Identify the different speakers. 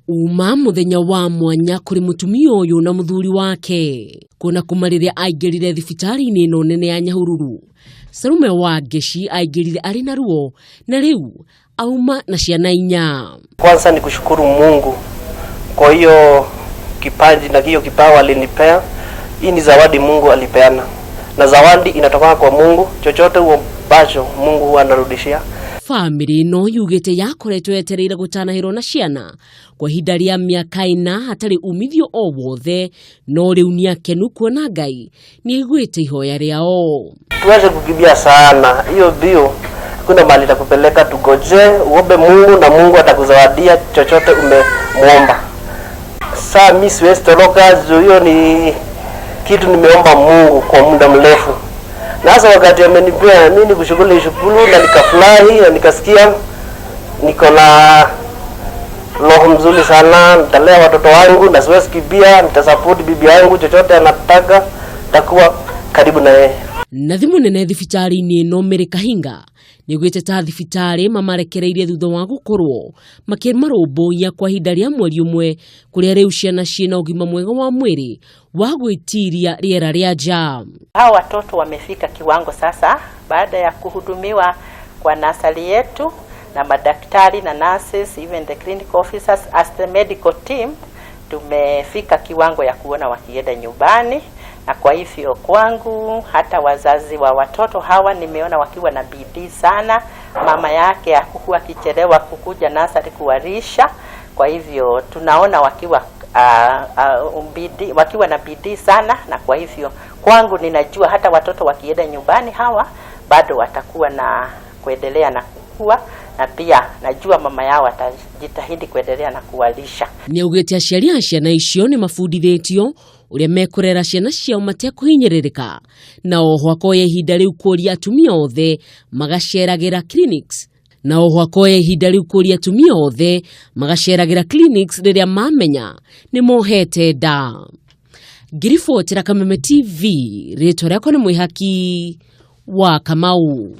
Speaker 1: Uma muthenya wa mwanya kuri mutumia uyu na muthuri wake kuona kuma riria aingirire thibitari-ini ino nene ya Nyahururu. Salume wa Ngeshi aingirire ari na ruo na riu auma na ciana inya.
Speaker 2: Kwanza ni kushukuru Mungu kwa hiyo kipaji na hiyo kipawa alinipea. Hii ni zawadi Mungu alipeana, na zawadi inatoka kwa Mungu. Chochote uombacho Mungu huwa anarudishia.
Speaker 1: Bamĩrĩ ĩno yugĩte yakoretwo yetereire gũtanahĩrwo na ciana kwa ihinda rĩa mĩaka ĩna hatarĩ umithio o wothe, no rĩu nĩ akenu kuona Ngai nĩ aiguĩte ihoya rĩao.
Speaker 2: Tuache kukimbia sana, hiyo mbio kuna mahali itakupeleka. Tugoje, uombe Mungu na Mungu atakuzawadia chochote umemuomba. Saa mi siwezi toroka juu hiyo ni kitu nimeomba Mungu kwa muda mrefu, na hasa wakati amenipea mi ni kushukuru shukuru, na nikafurahi na nikasikia niko na roho mzuri sana. Nitalea watoto wangu na siwezi kimbia, nitasupport bibi yangu, chochote anataka nitakuwa karibu na yeye.
Speaker 1: Nathi munene thibitarĩ-inĩ ĩno Mary Kahinga nĩugĩte ta thibitarĩ mamarekereirie thutha wa gũkorwo makĩmarũmbũiya kwa ihinda rĩa mweri ũmwe, kũrĩa rĩu ciana ciĩna ũgima mwega wa mwĩrĩ wa gwĩtiria rĩera rĩa nja.
Speaker 3: Hawa watoto wamefika kiwango sasa, baada ya kuhudumiwa kwa nursery yetu na madaktari na nurses, even the clinical officers as the medical team, tumefika kiwango ya kuona wakienda nyumbani, na kwa hivyo kwangu hata wazazi wa watoto hawa nimeona wakiwa na bidii sana. Mama yake hakukuwa akichelewa kukuja nursery kuwalisha, kwa hivyo tunaona wakiwa bidii, wakiwa na bidii sana, na kwa hivyo kwangu ninajua hata watoto wakienda nyumbani hawa bado watakuwa na kuendelea na kukua, na pia najua mama yao atajitahidi kuendelea na kuwalisha.
Speaker 1: Nĩaugĩte aciari a ciana icio nĩ mabundithĩtio ũrĩa mekũrera ciana ciao matekũhinyĩrĩrĩka, na oho akoya ihinda rĩu kũria atumia othe magaceragĩra clinics na oho akoya ihinda rĩu kũria atumia othe magaceragĩra clinics rĩrĩa mamenya nĩ mohete nda. Ngiribotera Kameme TV, rĩtwa rĩakwa nĩ Mwĩhaki wa Kamau.